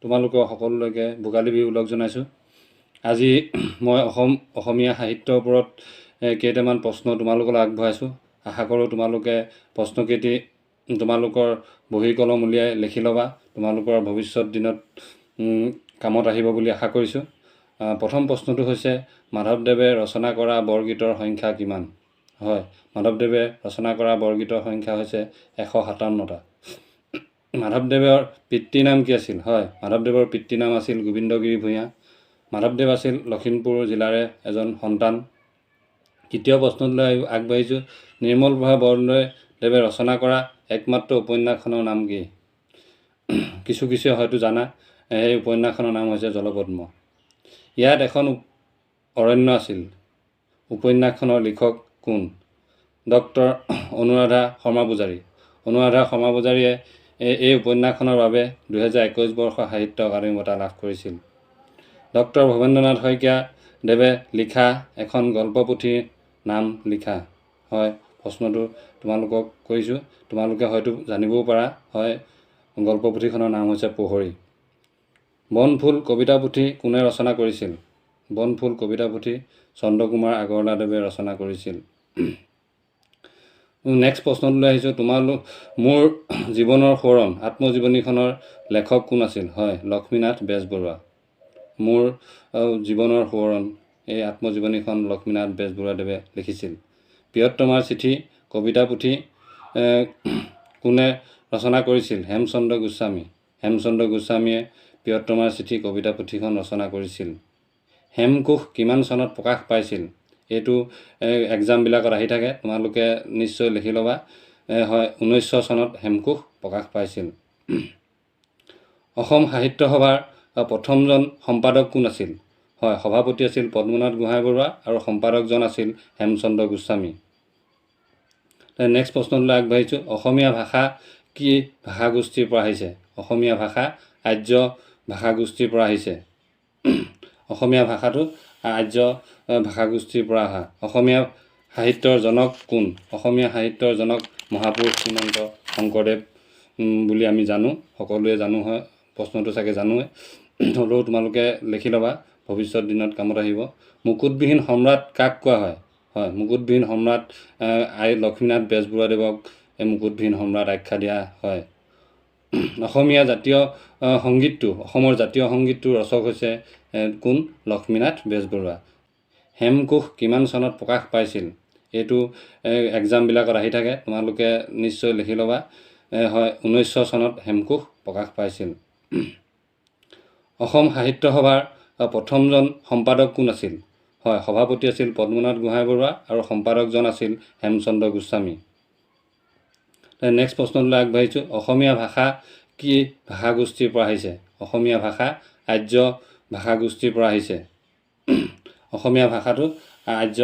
তোমালোকৰ সকলোলৈকে ভোগালী বিহু ওলগ জনাইছোঁ। আজি মই অসমীয়া সাহিত্যৰ ওপৰত কেইটামান প্ৰশ্ন তোমালোকলৈ আগবঢ়াইছোঁ। আশা কৰোঁ তোমালোকে প্ৰশ্নকেইটি তোমালোকৰ বহী কলম উলিয়াই লিখি ল'বা। তোমালোকৰ ভৱিষ্যত দিনত কামত আহিব বুলি আশা কৰিছোঁ। প্ৰথম প্ৰশ্নটো হৈছে, মাধৱদেৱে ৰচনা কৰা বৰগীতৰ সংখ্যা কিমান? হয়, মাধৱদেৱে ৰচনা কৰা বৰগীতৰ সংখ্যা হৈছে 157টা। মাধৱদেৱৰ পিতৃৰ নাম কি আছিল? হয়, মাধৱদেৱৰ পিতৃৰ নাম আছিল গোবিন্দগিৰি ভূঞা। মাধৱদেৱ আছিল লখিমপুৰ জিলাৰে এজন সন্তান। তৃতীয় প্ৰশ্নটোলৈ আগবাঢ়িছোঁ। নিৰ্মল প্ৰভা বৰদলৈদেৱে ৰচনা কৰা একমাত্ৰ উপন্যাসখনৰ নাম কি? কিছু কিছুৱে হয়তো জানা, এই উপন্যাসখনৰ নাম হৈছে জলপদ্ম। ইয়াত এখন অৰণ্য আছিল উপন্যাসখনৰ লিখক কোন? ডক্টৰ অনুৰাধা শৰ্মা পূজাৰী। অনুৰাধা শৰ্মা পূজাৰীয়ে এই উপন্যাসখনৰ বাবে 2021 বৰ্ষৰ সাহিত্য অকাডেমি বঁটা লাভ কৰিছিল। ডক্টৰ ভৱেন্দ্ৰনাথ শইকীয়া দেৱে লিখা এখন গল্প পুথিৰ নাম লিখা। হয়, প্ৰশ্নটো তোমালোকক কৰিছোঁ, তোমালোকে হয়তো জানিবও পাৰা। হয়, গল্প পুথিখনৰ নাম হৈছে প্ৰহৰী। বনফুল কবিতা পুথি কোনে ৰচনা কৰিছিল? বনফুল কবিতা পুথি চন্দ্ৰকুমাৰ আগৰৱালাদেৱে ৰচনা কৰিছিল। নেক্সট প্ৰশ্নটোলৈ আহিছোঁ। তোমালোক মোৰ জীৱনৰ সোঁৱৰণ আত্মজীৱনীখনৰ লেখক কোন আছিল? হয়, লক্ষ্মীনাথ বেজবৰুৱা। মোৰ জীৱনৰ সোঁৱৰণ এই আত্মজীৱনীখন লক্ষ্মীনাথ বেজবৰুৱাদেৱে লিখিছিল। প্ৰিয়তমাৰ চিঠি কবিতা পুথি কোনে ৰচনা কৰিছিল? হেমচন্দ্ৰ গোস্বামী। হেমচন্দ্ৰ গোস্বামীয়ে প্ৰিয়তমাৰ চিঠি কবিতা পুথিখন ৰচনা কৰিছিল। হেমকোষ কিমান চনত প্ৰকাশ পাইছিল? এইটো এক্সামবিলাকত আহি থাকে, তোমালোকে নিশ্চয় লিখি ল'বা। হয়, 1900 চনত হেমকোষ প্ৰকাশ পাইছিল। অসম সাহিত্য সভাৰ প্ৰথমজন সম্পাদক কোন আছিল? হয়, সভাপতি আছিল পদ্মনাথ গোহাঁই বৰুৱা আৰু সম্পাদকজন আছিল হেমচন্দ্ৰ গোস্বামী। নেক্সট প্ৰশ্নটোলৈ আগবাঢ়িছোঁ। অসমীয়া ভাষা কি ভাষাগোষ্ঠীৰ পৰা আহিছে? অসমীয়া ভাষা আৰ্য ভাষাগোষ্ঠীৰ পৰা আহিছে। অসমীয়া ভাষাটো আৰ্য ভাষাগোষ্ঠীৰ পৰা অহা। অসমীয়া সাহিত্যৰ জনক কোন? অসমীয়া সাহিত্যৰ জনক মহাপুৰুষ শ্ৰীমন্ত শংকৰদেৱ বুলি আমি জানো, সকলোৱে জানো। হয়, প্ৰশ্নটো চাগে জানোৱে, হ'লেও তোমালোকে লিখি ল'বা, ভৱিষ্যত দিনত কামত আহিব। মুকুটবিহীন সম্ৰাট কাক কোৱা হয়? হয়, মুকুটবিহীন সম্ৰাট আই লক্ষ্মীনাথ বেজবৰুৱাদেৱক এই মুকুটবিহীন সম্ৰাট আখ্যা দিয়া হয়। অসমীয়া জাতীয় সংগীতটো, অসমৰ জাতীয় সংগীতটোৰ ৰচক হৈছে কোন? লক্ষ্মীনাথ বেজবৰুৱা। হেমকোষ কিমান চনত প্ৰকাশ পাইছিল? এইটো এক্সামবিলাকত আহি থাকে, তোমালোকে নিশ্চয় লিখি ল'বা। হয়, 1900 চনত হেমকোষ প্ৰকাশ পাইছিল। অসম সাহিত্য সভাৰ প্ৰথমজন সম্পাদক কোন আছিল? হয়, সভাপতি আছিল পদ্মনাথ গোহাঁই বৰুৱা আৰু সম্পাদকজন আছিল হেমচন্দ্ৰ গোস্বামী। নেক্সট প্ৰশ্নটোলৈ আগবাঢ়িছোঁ। অসমীয়া ভাষা কি ভাষাগোষ্ঠীৰ পৰা আহিছে? অসমীয়া ভাষা আৰ্য ভাষাগোষ্ঠীৰ পৰা আহিছে। অসমীয়া ভাষাটো আৰ্য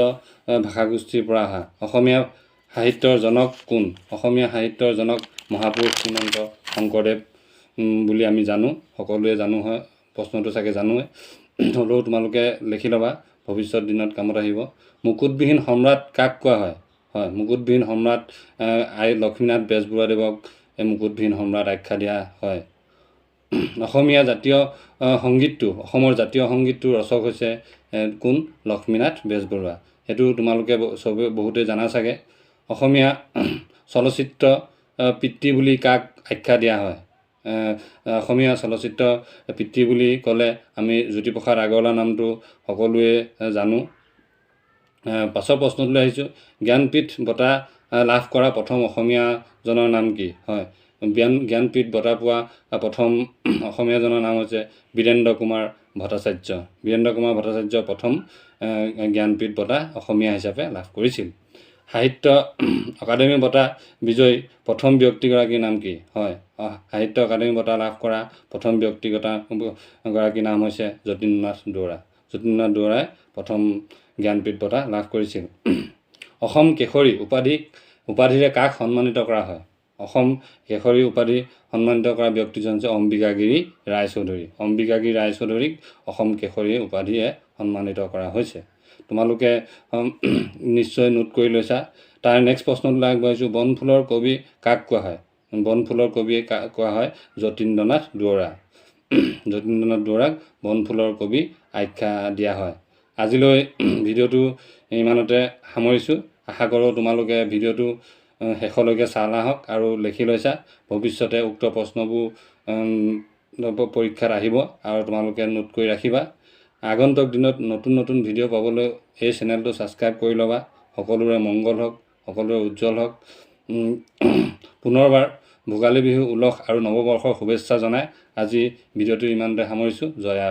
ভাষাগোষ্ঠীৰ পৰা অহা। অসমীয়া সাহিত্যৰ জনক কোন? অসমীয়া সাহিত্যৰ জনক মহাপুৰুষ শ্ৰীমন্ত শংকৰদেৱ বুলি আমি জানো, সকলোৱে জানো। হয়, প্ৰশ্নটো চাগে জানোৱে, হ'লেও তোমালোকে লিখি ল'বা, ভৱিষ্যত দিনত কামত আহিব। মুকুটবিহীন সম্ৰাট কাক কোৱা হয়? হয়, মুকুটবিহীন সম্ৰাট আই লক্ষ্মীনাথ বেজবৰুৱাদেৱক এই মুকুটবিহীন সম্ৰাট আখ্যা দিয়া হয়। অসমীয়া জাতীয় সংগীতটো, অসমৰ জাতীয় সংগীতটোৰ ৰচক হৈছে কোন? লক্ষ্মীনাথ বেজবৰুৱা। সেইটো তোমালোকে চবে বহুতেই জানা চাগে। অসমীয়া চলচ্চিত্ৰ পিতৃ বুলি কাক আখ্যা দিয়া হয়? অসমীয়া চলচ্চিত্ৰ পিতৃ বুলি ক'লে আমি জ্যোতিপ্ৰসাদ আগৰৱালা নামটো সকলোৱে জানো। পাছৰ প্ৰশ্নটোলৈ আহিছোঁ। জ্ঞানপীঠ বঁটা লাভ কৰা প্ৰথম অসমীয়াজনৰ নাম কি? হয়, জ্ঞানপীঠ বঁটা পোৱা প্ৰথম অসমীয়াজনৰ নাম হৈছে বীৰেন্দ্ৰ কুমাৰ ভট্টাচাৰ্য। বীৰেন্দ্ৰ কুমাৰ ভট্টাচাৰ্য প্ৰথম জ্ঞানপীঠ বঁটা অসমীয়া হিচাপে লাভ কৰিছিল। সাহিত্য অকাডেমি বঁটা বিজয়ী প্ৰথম ব্যক্তিগৰাকীৰ নাম কি? হয়, সাহিত্য অকাডেমি বঁটা লাভ কৰা প্ৰথম ব্যক্তিগৰাকীৰ নাম হৈছে যতীন্দ্ৰনাথ দুৱৰা। যতীন্দ্ৰনাথ দুৱৰাই প্ৰথম জ্ঞানপীঠ বঁটা লাভ কৰিছিল। অসম কেশৰী উপাধিৰে কাক সন্মানিত কৰা হয়? অসম কেশৰী উপাধি সন্মানিত কৰা ব্যক্তিজন হৈছে অম্বিকাগিৰি ৰায়চৌধুৰী। অম্বিকাগিৰি ৰায়চৌধুৰীক অসম কেশৰী উপাধিৰে সন্মানিত কৰা হৈছে। তোমালোকে নিশ্চয় নোট কৰি লৈছা। তাৰ নেক্সট প্ৰশ্নটোলৈ আগবাঢ়িছোঁ। বনফুলৰ কবি কাক কোৱা হয়? বনফুলৰ কবি কোৱা হয় যতীন্দ্ৰনাথ দুৱৰা। যতীন্দ্ৰনাথ দুৱৰাক বনফুলৰ কবি আখ্যা দিয়া হয়। আজিলৈ ভিডিঅ'টো ইমানতে সামৰিছোঁ। আশা কৰোঁ তোমালোকে ভিডিঅ'টো শেষলৈকে চালাহঁক আৰু লিখি লৈছা। ভৱিষ্যতে উক্ত প্ৰশ্নবোৰ পৰীক্ষাত আহিব আৰু তোমালোকে নোট কৰি ৰাখিবা। আগন্তুক দিনত নতুন নতুন ভিডিঅ' পাবলৈ এই চেনেলটো ছাবস্ক্ৰাইব কৰি ল'বা। সকলোৰে মংগল হওক, সকলোৰে উজ্জ্বল হওক। পুনৰবাৰ ভোগালী বিহু, উলহ আৰু নৱবৰ্ষৰ শুভেচ্ছা জনাই আজি ভিডিঅ'টো ইমানতে সামৰিছোঁ। জয় আই।